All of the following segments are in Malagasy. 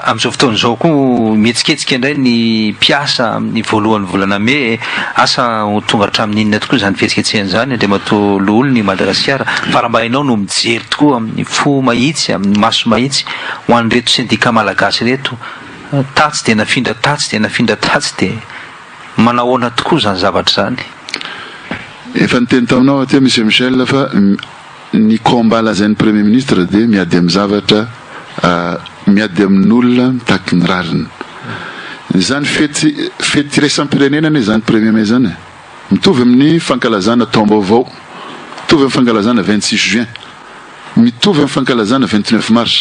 Amin'izao fotoana izao koa mihetsiketsika indray ny mpiasa amin'ny voalohan'ny volana mey. Asa ho tonga hatramin'ny inona tokoa izany fihetsiketsehana izany Andriamatoa Loholon'i Madagasikara fa raha mba ianao no mijery tokoa amin'ny fo mahitsy, amin'ny maso mahitsy ho an'ireto sendika malagasy ireto, tatsy dia nafindra tatsy dia nafindra tatsy dia manahoana tokoa izany zavatra izany? Efa niteny taminao aho teo Monsieur Michel fa ny combat lazain'ny Premier Ministre dia miady amin'ny zavatra miady amin'olona mitaky ny rariny. Izany fety fety iraisam-pirenena anie izany premier mai izany e. Mitovy amin'ny fankalazana taom-baovao, mitovy amin'ny fankalazana 26 juin, mitovy amin'ny fankalazana 29 mars.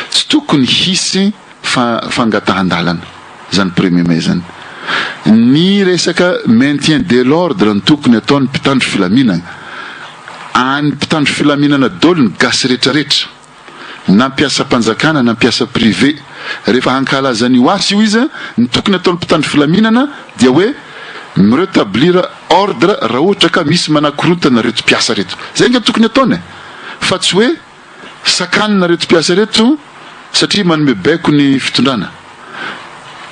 Tsy tokony hisy fangatahan-dalana izany premier mai izany. Ny resaka maintien de l'ordre no tokony ataon'ny mpitandro filaminana. Any mpitandro filaminana daholo ny gasy retraretra, na mpiasam-panjakana na mpiasa privé. Rehefa hankalaza an'io asa io izy, ny tokony ataon'ny mpitandro filaminana dia hoe mi-retablir ordre raha ohatra ka misy manakorontana ireto mpiasa ireto. Izay ange tokony ataony e! Fa tsy hoe Sakanina ireto mpiasa ireto satria manome baiko ny fitondrana.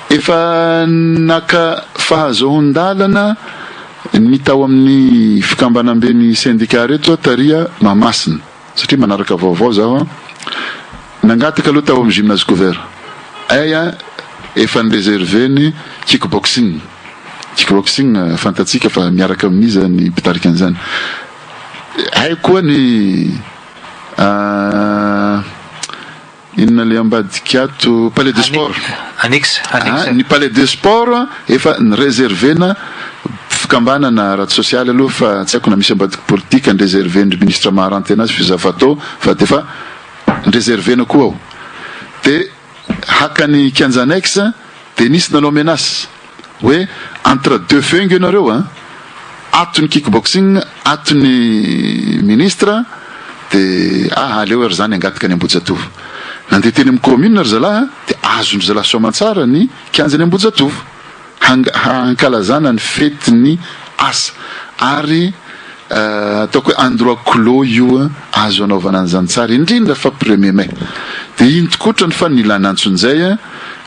Efa naka fahazoan-dalana ny tao amin'ny fikambanamben'ny sendika ireto tary Mahamasina satria manaraka vaovao zaho an. Nangataka aloha tao amin'ny gymnase couvert. Ay an, efa ni-reserver ny kick boxing. Kick boxing fantatsika fa miaraka amin'iza ny mpitarika an'izany. Hay koa ny Inona le ambadika ato palais de sport. Annexe, annexe. Ny palais de sport efa ni-reserver-na fikambanana ara-tsosialy aloha fa tsy haiko na misy ambadiky politika ni-reserver-ndry ministre Maharante anazy Fizafato fa defa ni-reserver-na koa ao. De haka ny kianja annexe de nisy nanao menace hoe entre deux feux nge nareo a, ato ny kick boxing, ato ny ministre de ah aleo ary zany hangataka any Ambohijatovo. Nandeha teny amin'ny commune ry zalahy de azon-dry zalahy soamantsara ny kianjan'i Ambohijatovo hankalazana ny fetin'ny asa ary Ataoko hoe endroit clos io azo anaovana an'izany tsara indrindra fa premier mai. Dia iny tokoa otrany fa nilana antso njay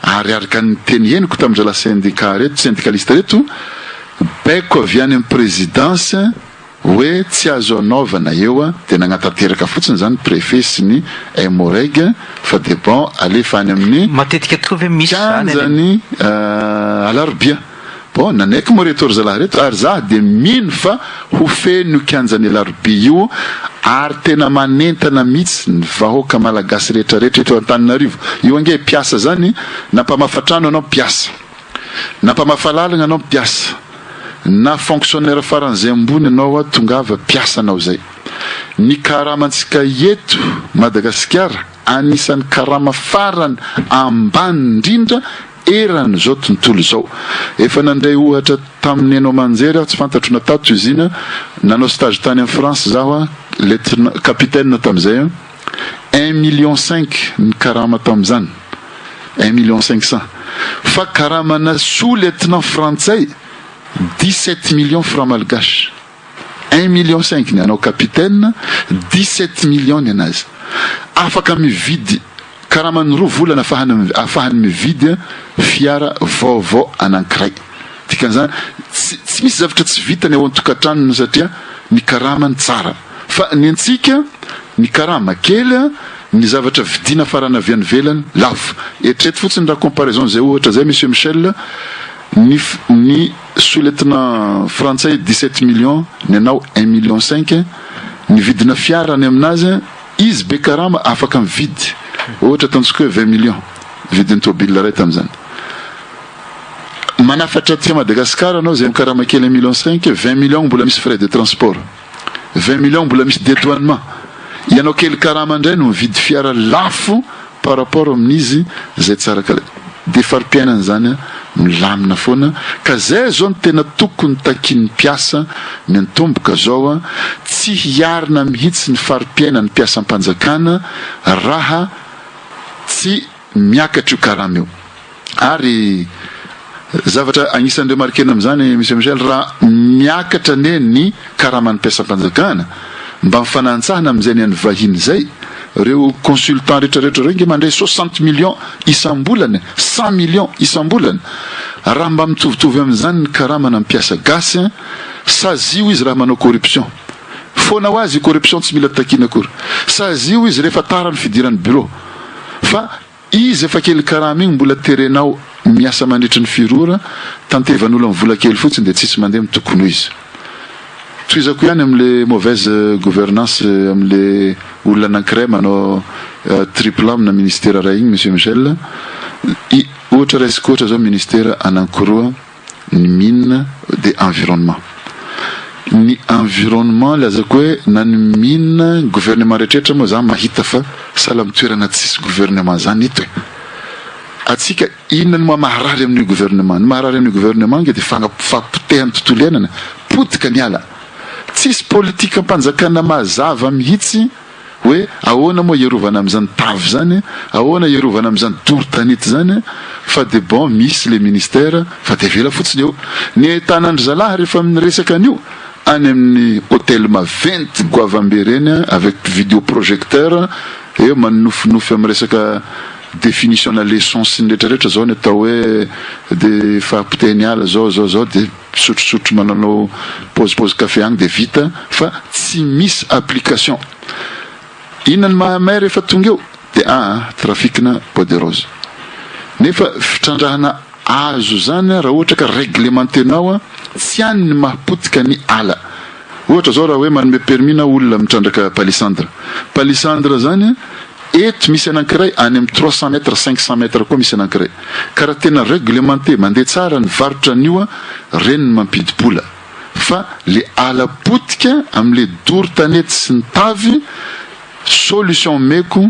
ary araka ny teny henoko tamin'ny zalahy syndicat reto, syndicaliste reto, baiko avy any amin'ny présidence hoe tsy azo anaovana eo dia nagnatanteraka fotsiny izany préfet sy ny MOREG fa dia bon alefa any amin'ny Matetika tokoa ve misy izany any kianjan'ny Alarobia. Bon, nanaiky moa reto ry zalahy reto ary za dia mino fa ho feno io kianjan'i Alarobia io ary tena manentana mihitsy ny vahoaka malagasy rehetra rehetra eto Antananarivo. Io ange mpiasa zany, na mpamafa trano anao mpiasa, na mpamafa lalagna anao mpiasa, na fonctionnaire faran'izay ambony anao tongava mpiasa anao zay. Ny karamantsika eto Madagasikara anisan'ny karama farany ambany indrindra eran'izao tontolo izao. Efa nandray ohatra tamin'ny haino aman-jery aho, tsy fantatro na tato izy iny, nanao stage tany amin'ny France zaho, lieutenant, capitaine tamin'izay, un million cinq ny karama tamin'izany, un million 500, fa karamana sous lieutenant frantsay 17 millions francs malgaches. Un million cinq ny anao capitaine, 17 millions ny anazy. Afaka mividy karamany roa volana afahany afahany mividy fiara vaovao anankiray. Dikan'izany tsy tsy misy zavatra tsy vitany ao an-tokantranony satria ny karamany tsara. Fa ny antsika ny karama kely, ny zavatra vidiana farany avy any ivelany lafo. Eritrereto fotsiny raha comparaison izay ohatra izay Monsieur Michel, ny ny Sous-lieutenant frantsay 17 millions, ny anao un million cinq, ny vidina fiara any aminazy izy be karama afaka mividy, ohatra ataontsika hoe 20 millions vidin'ny tôbila iray tamin'izany. Manafatra aty Madagascar anao izay mikarama kely un million cinq, 20 millions mbola misy frais de transport, 20 millions mbola misy dédouanement, ianao kely karama indray no mividy fiara lafo par rapport amin'izy izay tsara kalitao dia fari-piainana izany milamina foana ka zay zao no tena tokony takian'ny mpiasa miantomboka zao a, tsy hiarina mihitsy ny fari-piainan'ny mpiasam-panjakana raha tsy miakatra io karama io. Ary zavatra agnisan'ny remarquena amin'izany Monsieur Michel, raha miakatra anie ny karaman'ny mpiasam-panjakana, mba mifanantsahana amin'izay ny an'ny vahiny izay, Reo consultant rehetra rehetra reo nge mandray 60 millions isam-bolana e, 100 millions isam-bolana. Raha mba mitovitovy amin'izany ny karamana mpiasa gasy an, sazio izy raha manao corruption. Foana ho azy io corruption tsy mila takiana akory. Sazio izy rehefa tara ny fidirany bureau. Fa izy efa kely karama igny mbola terenao miasa mandritry ny firy ora, tantevan'olo am vola kely fotsiny de tsisy mandeha am tokony ho izy. Tohizako ihany amle mauvaise gouvernance amle olona anankiray manao triple amina ministera ray igny Monsieur Michel, i ohatra raisiko ohatra zao ministera anankiroa ny mine de environnement. Ny environnement lazako hoe na ny mine gouvernement rehetrarehetra moa za mahita fa sahala am toerana tsisy gouvernement zany eto e. Atsika inona no maharary amin'io gouvernement? Ny maharary amin'io gouvernement nge de fahapotehan'ny tontolo iainana, potika ny ala. Tsisy politikam-panjakana mazava mihitsy hoe ahoana moa hiarovana amin'izany tavy izany, ahoana hiarovana amin'izany doro tanety izany fa de bon misy le ministère fa de avela fotsiny eo. Ny ahitana an-dry zalahy rehefa miresaka an'io any amin'ny hotel maventy goavambe ireny avec video projecteur eo manonofinofy amin'ny resaka définition na leçon sy ny retraretra zao ny atao hoe de fahapotehan'ny ala zao zao zao de misotrosotro mananao pause pause café agny de vita fa tsy misy application. Inona ny mahamay rehefa tonga eo de aa trafic-na bois de rose nefa fitrandrahana azo zany raha ohatra ka reglementenao tsy any ny mahapotika ny ala. Ohatra zao raha hoe manome permis na olona mitrandraka palissandre, palissandre zany eto misy anankiray any amin'ny 300 mètres, 500 mètres koa misy anankiray. Ka raha tena reglementé mandeha tsara ny varotra an'io reny ny mampidi-bola. Fa le ala potika amle doro tanety sy ny tavy, solution omeko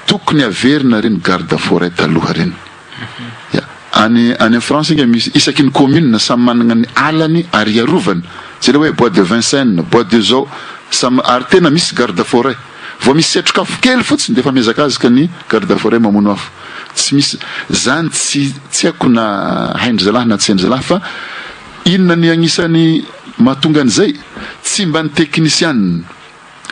tokony averina reny garde forêt taloha reny. Ya. Any any France nga misy isaky ny commune samy manana ny alany ary iarovany. Tsy le hoe bois de Vincennes, bois de zao, samy ary tena misy garde forêt. Vao misy setrok'afo kely fotsiny dia efa mihazakazaka ny garde forêt mamono afo. Tsy misy zany tsy tsy haiko na hain-dry zalahy na tsy hain-dry zalahy fa inona ny agnisan'ny mahatonga an'izay? Tsy mba ny teknisianina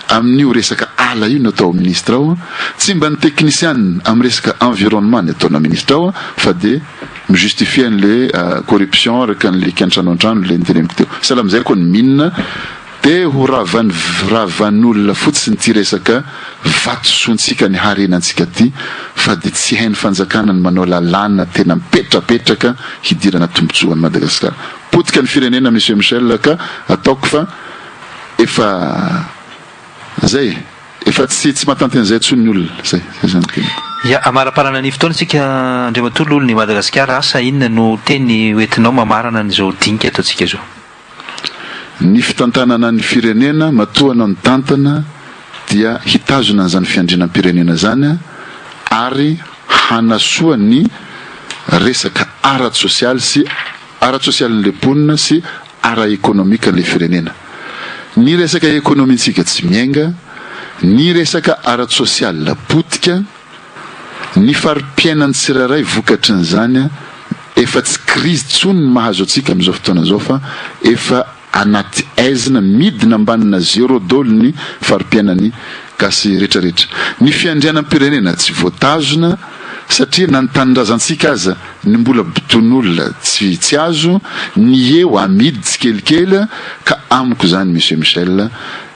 amin'io resaka ala io no atao ministre ao, tsy mba ny teknisianina amin'ny resaka environnement ny ataona ministre ao fa dia mi-justifier an'le corruption araka an'le kiantrano an-trano le noteneniko teo. Sahala amin'izay koa ny mine dia ho ravan'ny ravan'olona fotsiny ity resaka vatosoantsika ny harenantsika ity fa dia tsy hain'ny fanjakana ny manao lalàna tena mipetrapetraka hidirana tombotsoa ho an'i Madagasikara. Potika ny firenena Monsieur Michel ka ataoko fa efa zay e, efa tsy tsy mahatanty an'izay intsony ny olona, zay, zay zany ny teniko. Ya, amaraparana ny fotoana isika Andriamatoa Loholon'i Madagasikara, asa inona no teny hoentinao mamarana an'izao dinika ataontsika izao? Ny fitantanana ny firenena, matoa anao nitantana dia hitazona an'izany fiandrianam-pirenena izany ary hanasoa ny resaka ara-tsosialy sy ara-tsosialin'ilay mponina sy ara-ekonomikan'ilay firenena. Ny resaka ekonomintsika tsy miainga, ny resaka ara-tsosial potika, ny fari-piainan'ny tsirairay vokatrin'izany, efa tsy krizy intsony ny mahazo antsika amin'izao fotoana izao fa efa anaty aizina midina ambanina zéro daholo ny fari-piainan'ny gasy retraretra. Ny fiandrianam-pirenena tsy voatazona satria na ny tanindrazantsika aza ny mbola boton'olona tsy tsy azo, ny eo amidy tsikelikely ka amiko izany Monsieur Michel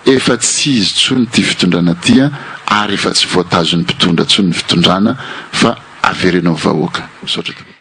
efa tsy izy tsony ty fitondrana ty ary efa tsy voatazon'ny mpitondra tsony ny fitondrana fa avereno amin'ny vahoaka. Misaotra tompoko.